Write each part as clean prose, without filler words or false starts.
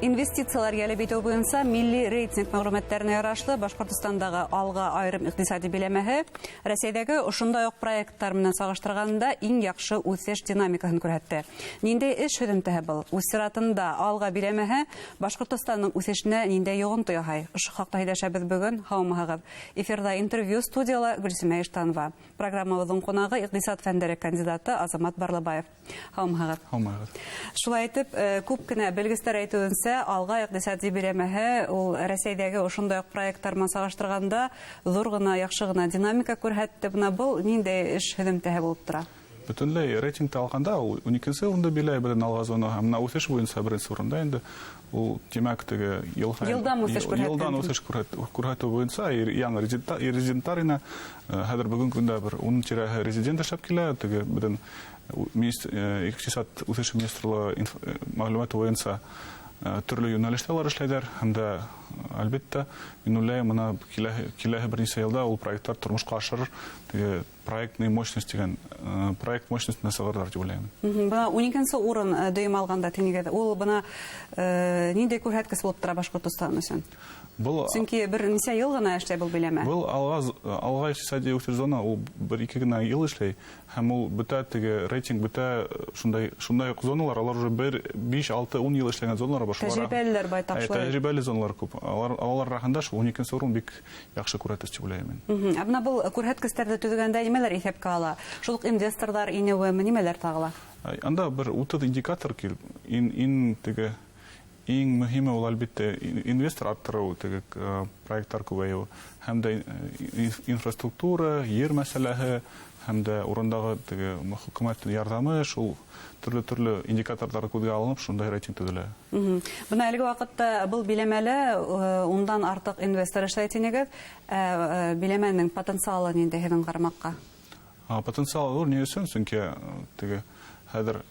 Инвестициялар йәлеп итеү буйынса милли рейтинг мәғлүмәттәренә ярашлы Башҡортостандағы Алға айырым иҡтисади биләмәһе Рәсәйҙәге ошондай уҡ проекттар менән сағыштырғанда иң яҡшы үҫеш динамикаһын күрһәтте. Ниндәй эш һөҙөмтәһе был? Үҙ сиратында Алға биләмәһе Башҡортостандың үҫешенә ниндәй йоғонто яһай? Ошо хаҡта һөйләшәбеҙ бөгөн. Һаумыһығыҙ. Эфирҙа интервью студияла Гөлсимә Иштанова. Программабыҙҙың ҡунағы иҡтисад фәндәре кандидаты Азамат Барлыбаев. Һаумыһығыҙ. Һаумыһығыҙ. Шулай итеп, күп кенә белгестәр әйтеүенсә, Алға иҡтисади биләмәһе ул Рәсәйҙәге ошондай уҡ проекттар менән сағыштырғанда ҙур ғына, яҡшы ғына динамика күрһәтте. Бына был ниндәй эш һөҙөмтәһе булып тора? Бөтөнләй рейтингта алғанда ул 12-нсе урынды биләй беҙҙең Алға зона, һәм бына үҫеш буйынса беренсе урында инде. Ул, тимәк, теге йыл һайын Йылдан үҫеш күрһәткән. Йылдан үҫеш күрһәтеү буйынса яңы резиденттар инә. Хәҙер бөгөнгө көндә бер 10 тирәһе резидент эшләп килә. Теге беҙҙең иҡтисад үҫеше министрлығы мәғлүмәте буйынса төрлө йүнәлештә улар эшләйҙәр. Һәм дә, әлбиттә, мин уйлайым, бына киләһе бер нисә йылда ул проекттар тормошҡа ашырыр, теге проектный мощность тигән, проект мощностена сығарырҙар тип уйлайым. Бына 12-нсе урын дөйөм алғанда тинегеҙ. Ул бына ниндәй күрһәткес булып тора Башҡортостан өсөн? Сөнки бер нисә йыл ғына эшләй был биләмә. Был Алға иҡтисади үҫеш зона ул бер-ике генә йыл эшләй, һәм ул бөтә теге рейтинг, бөтә шундай уҡ зоналар, алар уже бер, биш, алты, ун йыл эшләгән зоналар бар. Шулар Тәжрибәлеләр байтаҡ шулай. Тәжрибәле зоналар күп. Алар араһында шул 12-нсе урын бик яҡшы күрһәткес тип уйлайым мин. Ә бына был күрһәткестәрҙе төҙөгәндә нимәләр иҫәпкә ала? Шул уҡ инвесторҙар инеүеме, нимәләр тағы ла? Анда бер 30 индикатор килеп, теге иң мөһиме ул, әлбиттә, инвестор арттырыу, теге проекттар күбәйеү, һәм дә инфраструктура, ер мәсьәләһе, һәм дә урындағы теге хөкүмәт ярҙамы, шул төрлө-төрлө индикаторҙар күҙгә алынып, шундай рейтинг төҙөлә. Бына әлеге ваҡытта был биләмәлә ундан артыҡ инвестор эшләй тинегеҙ. Биләмәнең потенциалы ниндәй һеҙҙең ҡарамаҡҡа? Потенциал ҙур, ни өсөн? Сөнки теге хәҙер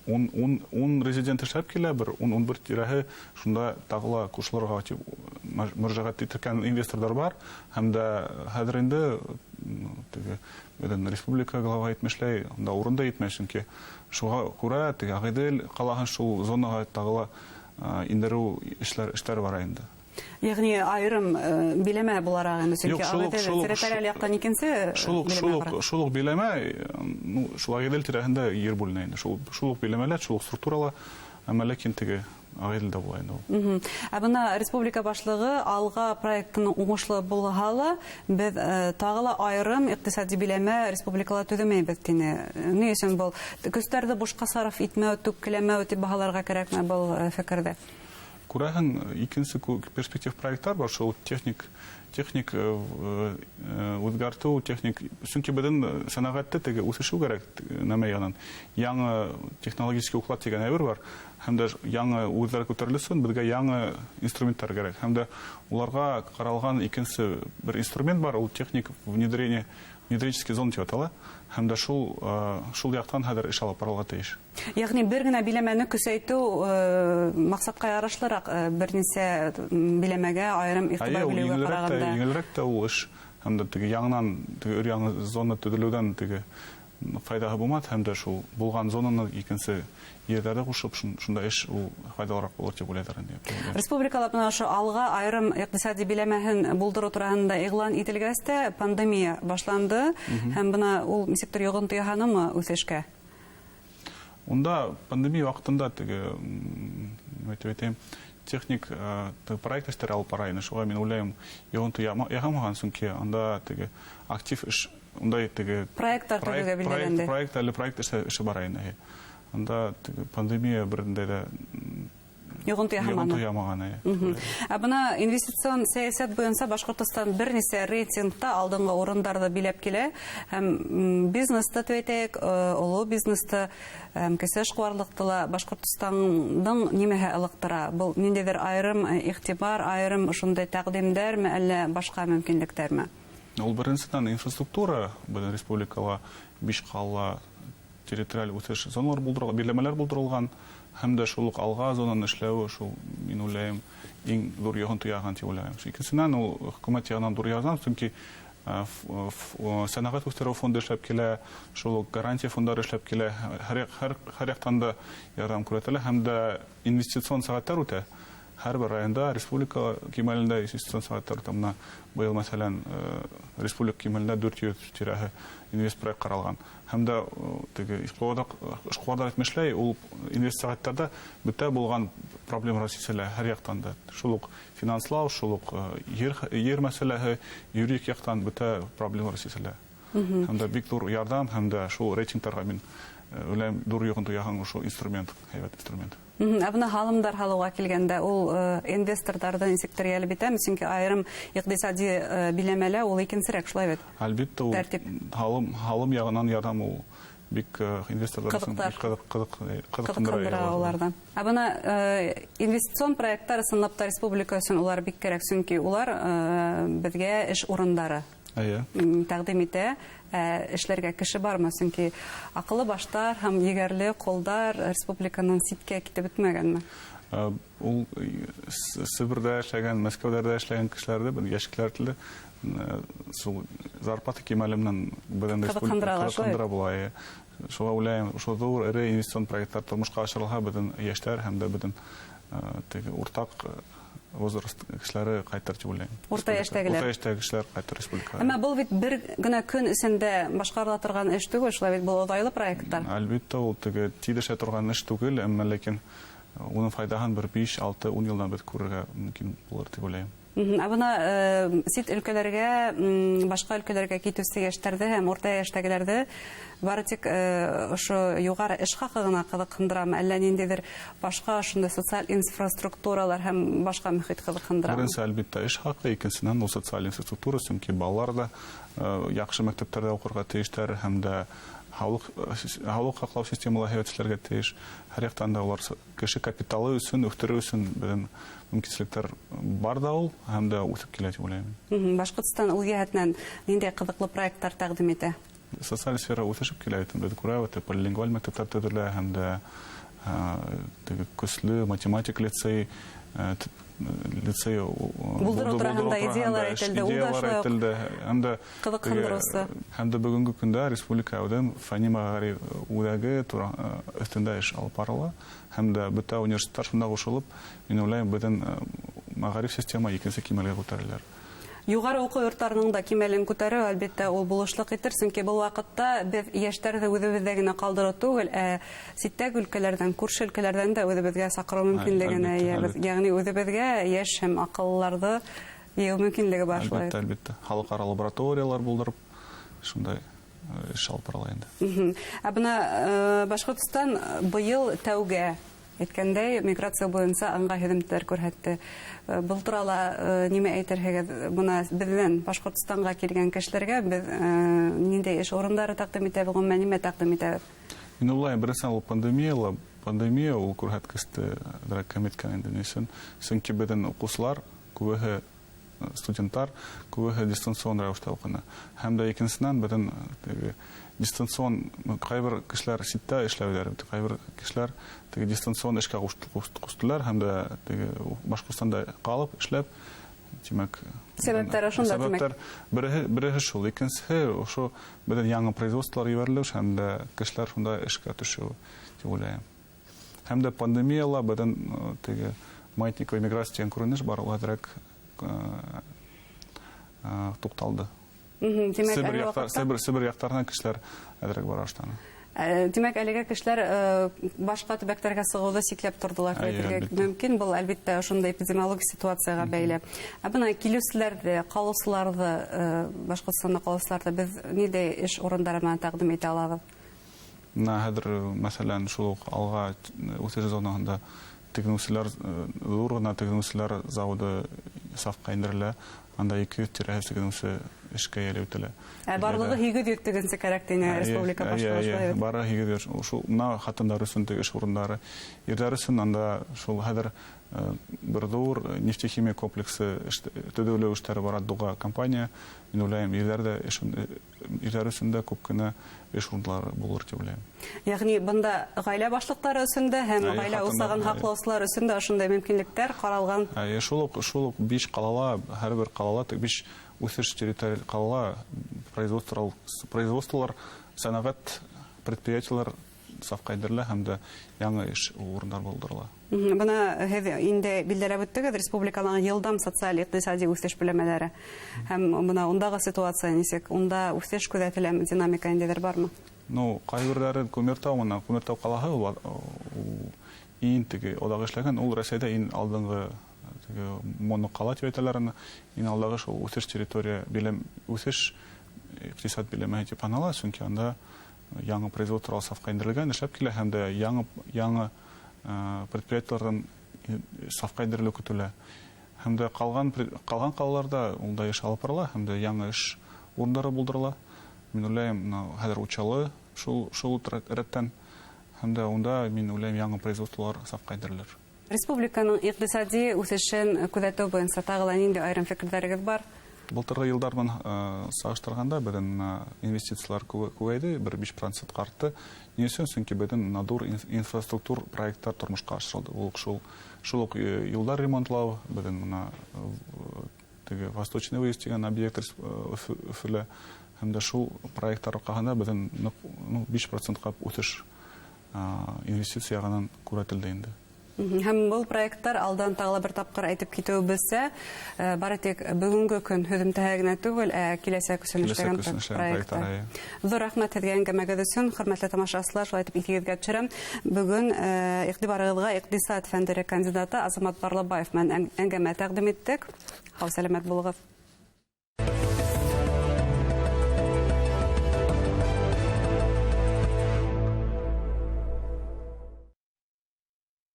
ун резидент эшләп килә, бер ун бер тирәһе шунда тағы ла ҡушылырға тип мөрәжәғәт иткән инвесторҙар бар. Һәм дә хәҙер инде, теге беҙҙең республика глава әйтмешләй, унда урын да етмәй, сөнки шуға күрә теге Ағиҙел ҡалаһын шул зонаға тағы ла индереү эштәре бара инде. Йәғни айырым биләмә булараҡ инде, сөнки Юҡ, Ағиҙел территориаль яҡтан икенсе биләмә бара. Шул уҡ биләмә, шул Ағиҙел тирәһендә ер бүленә инде. Шул уҡ биләмәләр, шул уҡ структурала, әммә ләкин теге Ағиҙелдә була инде ул. Ә бына республика башлығы Алға проектының уңышлы булһа ла, беҙ тағы ла айырым иҡтисади биләмә республикала төҙөмәйбеҙ тине. Ни өсөн был көстәрҙе бушҡа сарыф итмәү, түккеләмәү тип баһаларға кәрәкме был фекерҙе? Күрәһең, икенсе перспектив проекттар бар, шул техник үҙгәртеү, техник, сөнки беҙҙең сәнәғәттә теге үҫешеү кәрәк, нәмә яғынан. Яңы технологический уклад тигән әйбер бар, һәм дә яңы үҙҙәр күтәрелсен, беҙгә яңы инструменттар кәрәк. Һәм дә уларға ҡаралған икенсе бер инструмент бар, ул техник внедрение, внедренческий зона тип атала, һәм дә шул яҡтан хәҙер эш алып барылға тейеш. Йәғни бер генә биләмәне көсәйтеү маҡсатҡа ярашлыраҡ, бер нисә биләмәгә айырым иғтибар Әйе, ул бүлеүгә ҡарағанда. еңелерәк тә ул эш, һәм дә теге яңынан, теге өр-яңы зона төҙөлөүҙән теге файҙаһы булмаҫ, һәм дә шул булған зонаны икенсе ерҙәрҙе ҡушып, шунда эш ул файҙалыраҡ булыр тип уйлайҙар инде. Республикала бына ошо Алға айырым иҡтисади биләмәһен булдырыу тураһында иғлан ителгәс тә пандемия башланды, һәм бына ул нисектер йоғонто яһанымы үҫешкә? Унда пандемия ваҡытында теге, нимә тип әйтәйем, техник теге проект эштәре алып бара ине. Шуға мин уйлайым, йоғонто яһамаған, сөнки анда теге актив эш, ундай теге Проекттар төҙөүгә билдәләнде. проект, әле проект эше бара ине. Анда теге пандемия берендә дә Йоғонто яһаманы. Йоғонто яһамаған, әйе. Ә бына инвестицион сәйәсәт буйынса Башҡортостан бер нисә рейтингта алдынғы урындарҙы биләп килә. Һәм бизнесты тип әйтәйек, оло бизнесты, һәм кесе эшҡыуарлыҡты ла Башҡортостандың нимәһе ылыҡтыра? Был ниндәйҙер айырым иғтибар, айырым ошондай тәҡдимдәрме, әллә башҡа мөмкинлектәрме? Ул беренсенән инфраструктура, беҙҙең республикала 5 ҡала территориаль үҫеш зоналар булдырылған, биләмәләр булдырылған, һәм дә шул уҡ Алға зонаны эшләүе, шул, мин уйлайым, иң ҙур йоғонто яһаған тип уйлайым. Икенсенән, ул хөкүмәт яғынан ҙур ярҙам, сөнки Сәнәғәт үҫтереү фонды эшләп килә, шул уҡ гарантия фондары эшләп килә. Һәр яҡтан да ярҙам күрһәтелә һәм дә инвестицион сәғәттәр үтә. Һәр бер районда, республика кимәлендә инвестицион сәғәттәр үтә. Бына быйыл, мәҫәлән, республика кимәлендә 400 тирәһе инвестпроект ҡаралған. Һәм дә теге эшҡыуарҙар әйтмешләй, ул инвест сәғәттәрҙә бөтә булған проблемалар сиселә һәр яҡтан да. Шул уҡ финанслау, шул уҡ ер мәсьәләһе, юридик яҡтан бөтә проблемалар сиселә. Һәм дә бик ҙур ярҙам, һәм дә шул рейтингтарға мин уйлайым, ҙур йоғонто яһаған ошо инструмент, һәйбәт инструмент. Ә бына һалымдар һалыуға килгәндә, ул инвесторҙарҙы нисектер йәлеп итәме? Сөнки айырым иҡтисади биләмәлә ул икенсерәк, шулай бит? Әлбиттә, ул Тәртип. һалым яғынан ярҙам ул бик инвесторҙар өсөн Ҡыҙыҡтар. бик ҡыҙыҡһындыра Ҡыҙыҡһындыра уларҙы. уларҙы. Ә бына инвестицион проекттар ысынлап та республика өсөн улар бик кәрәк, сөнки улар беҙгә эш урындары тәҡдим итә. Эшләргә кеше бармы? Сөнки аҡыллы баштар һәм егәрле ҡолдар республиканан ситкә китеп бөтмәгәнме? Ул Себерҙә эшләгән, Мәскәүҙәрҙә эшләгән кешеләрҙе, беҙ йәш кешеләрҙе, шул зарплата кимәле менән беҙҙең республика Ҡыҙыҡһындыра ла, шулай? ҡыҙыҡһындыра була, эйе. Шуға уйлайым, ошо ҙур эре инвестицион проекттар тормошҡа ашырылһа, беҙҙең йәштәр һәм дә беҙҙең теге уртаҡ возраст кешеләре ҡайтыр тип уйлайым. Урта йәштәгеләр. Урта йәштәге кешеләр ҡайтыр республикаға. Әммә был бит бер генә көн эсендә башҡарыла торған эш түгел, шулай бит, был оҙайлы проекттар. Әлбиттә, ул теге тиҙ эшләй торған эш түгел, әммә ләкин уның файҙаһын бер биш, алты, ун йылдан беҙ күрергә мөмкин булыр тип уйлайым. Ә бына сит өлкәләргә, башҡа өлкәләргә китеүсе йәштәрҙе һәм урта йәштәгеләрҙе бары тик ошо юғары эш хаҡы ғына ҡыҙыҡһындырамы, әллә ниндәйҙер башҡа ошондай социаль инфраструктуралар һәм башҡа мөхит ҡыҙыҡһындырамы? Беренсе, әлбиттә, эш хаҡы, икенсенән, ул социаль инфраструктура, сөнки балалар да яҡшы мәктәптәрҙә уҡырға тейештәр һәм дә һаулыҡ һаҡлау системалары һәйбәт эшләргә тейеш. Һәр яҡтан да улар кеше капиталы өсөн, үҫтереү өсөн беҙҙең мөмкинселектәр бар ҙа ул, һәм дә үҫеп килә тип уйлайым. Башҡортостан ул йәһәтенән ниндәй ҡыҙыҡлы проекттар тәҡдим итә? Социаль сфера үҫешеп килә, беҙ күрәбеҙ, полилингваль мәктәптәр төҙөлә һәм дә теге көслө математик лицей Булдырыу булдырыу тураһында тураһында идеялар эш, әйтелде, ул да идеялар шулай уҡ әйтелде. Һәм дә ҡыҙыҡһындырыусы. Һәм дә бөгөнгө көндә республика әүҙем фәнни мәғариф үҙәге өҫтөндә эш алып барыла. Һәм дә бөтә университеттар шунда ҡушылып, мин уйлайым, беҙҙең мәғариф система икенсе кимәлгә күтәрелер. Юғары уҡыу йорттарының да кимәлен күтәреү, әлбиттә, ул булышлыҡ итер, сөнки был ваҡытта беҙ йәштәрҙе үҙебеҙҙә генә ҡалдырыу түгел, ә ситтәге өлкәләрҙән, күрше өлкәләрҙән дә үҙебеҙгә саҡырыу мөмкинлегенә эйәбеҙ. Йәғни үҙебеҙгә йәш һәм аҡыллыларҙы йыйыу мөмкинлеге бар шулай. Әлбиттә, әлбиттә. Халыҡ-ара лабораториялар булдырып, шундай эш алып барыла инде. Ә бына Башҡортостан быйыл тәүгә әйткәндәй, миграция буйынса ыңғай һөҙөмтәләр күрһәтте. Был турала нимә әйтерһегеҙ? Бына беҙҙән Башҡортостанға килгән кешеләргә беҙ ниндәй эш урындары тәҡдим итәбеҙ, ғөмүмән нимә тәҡдим итәбеҙ? Мин уйлайым, беренсенән, ул пандемия ул күрһәткесте әҙерәк кәметкән инде, ни өсөн? Сөнки беҙҙең уҡыусылар, күбеһе студенттар, күбеһе дистанцион рәүештә уҡыны. Һәм дә икенсенән, беҙҙең теге дистанцион, ҡайбер кешеләр ситтә эшләүҙәр, ҡайбер кешеләр теге дистанцион эшкә ҡуштылар һәм дә теге Башҡортостанда ҡалып эшләп, тимәк, Сәбәптәр ошонда, тимәк. Сәбәптәр береһе шул, икенсеһе ошо беҙҙең яңы производстволар ебәрелеү һәм дә кешеләр шунда эшкә төшөү тип уйлайым. Һәм дә пандемияла беҙҙең теге маятниковый миграция тигән күренеш бар, ул әҙерәк туҡталды. Тимәк, әлеге ваҡытта Себер яҡтарынан кешеләр әҙерәк бара башланы. Тимәк, әлегә кешеләр башҡа төбәктәргә сығыуҙы сикләп торҙолар, тип әйтергә мөмкин. Был, әлбиттә, ошондай эпидемиологик ситуацияға бәйле. Ә бына килеүселәрҙе, ҡалыусыларҙы, Башҡортостанда ҡалыусыларҙы беҙ ниндәй эш урындары менән тәҡдим итә алабыҙ? Бына хәҙер, мәҫәлән, шул уҡ Алға үҫеш зонаһында тегенеүселәр, ҙур ғына тегенеүселәр заводы сафҡа индерелә. Анда ике йөҙ тирәһе тегенеүсе эшкә йәлеп ителә. Ә барлығы һигеҙ йөҙ тегенсе кәрәк тине республика башлығы, шулай бит? Бары һигеҙ йөҙ. Шул мына ҡатындар өсөн теге эш урындары, ирҙәр өсөн анда шул хәҙер Бер ҙур нефтехимия комплексы төҙөлөү эштәре бара, Дуға компания. Мин уйлайым, ирҙәр өсөн дә күп кенә эш урындары булыр тип уйлайым. Йәғни бында ғаилә башлыҡтары өсөн дә һәм ғаилә усағын һаҡлаусылар өсөн дә ошондай мөмкинлектәр ҡаралған. Шул уҡ 5 ҡалала, һәр бер ҡалала, 5 үҫеш территориаль ҡалала производстволар, сәнәғәт предприятиелар сафҡа индерелә һәм дә яңы эш урындары булдырыла. Бына һеҙ инде билдәләп үттегеҙ республиканың йылдам социаль иҡтисади үҫеш биләмәләре. Һәм бына ундағы ситуация нисек? Унда үҫеш күҙәтеләме, динамика ниндәйҙер бармы? Ну, ҡайберҙәре Күмертау, мына Күмертау ҡалаһы ул иң теге оҙаҡ эшләгән, ул Рәсәйҙә иң алдынғы теге моноҡала тип әйтәләр аны. Иң алдағы шул үҫеш территория биләм, үҫеш иҡтисад биләмәһе тип һанала, сөнки анда яңы производстволар сафҡа индерелгән, эшләп килә һәм дә яңы предприятиеларҙан сафҡа индерелеү көтөлә. Һәм дә ҡалған ҡалаларҙа унда эш алып барыла, һәм дә яңы эш урындары булдырыла. Мин уйлайым, мына хәҙер Учалы шул рәттән, һәм дә унда мин уйлайым яңы производстволар сафҡа индерелер. Республиканың иҡтисади үҫешен күҙәтеү буйынса тағы ла ниндәй айырым фекерҙәрегеҙ бар? Былтырғы йылдар менән сағыштырғанда беҙҙең инвестициялар күбәйҙе, бер 5% артты. Ни өсөн? Сөнки беҙҙең ҙур инфраструктур проекттар тормошҡа ашырылды. Ул шул уҡ юлдар ремонтлау, беҙҙең мына теге Восточный выезд тигән объект Өфөлә, һәм дә шул проекттар арҡаһында беҙҙең 5% үҫеш инвестиция яғынан күрһәтелде инде. Һәм был проекттар алдан тағы ла бер тапҡыр әйтеп китеүебеҙсә, бары тик бөгөнгө көн һөҙөмтәһе генә түгел, ә киләсәк өсөн эшләгән проекттар. Ҙур рәхмәт һеҙгә әңгәмәгеҙ өсөн, хөрмәтле тамашасылар, шулай итеп иҫегеҙгә төшөрәм. Бөгөн иғтибарығыҙға иҡтисад фәндәре кандидаты Азамат Барлыбаев менән әңгәмә тәҡдим иттек. Һау сәләмәт булығыҙ.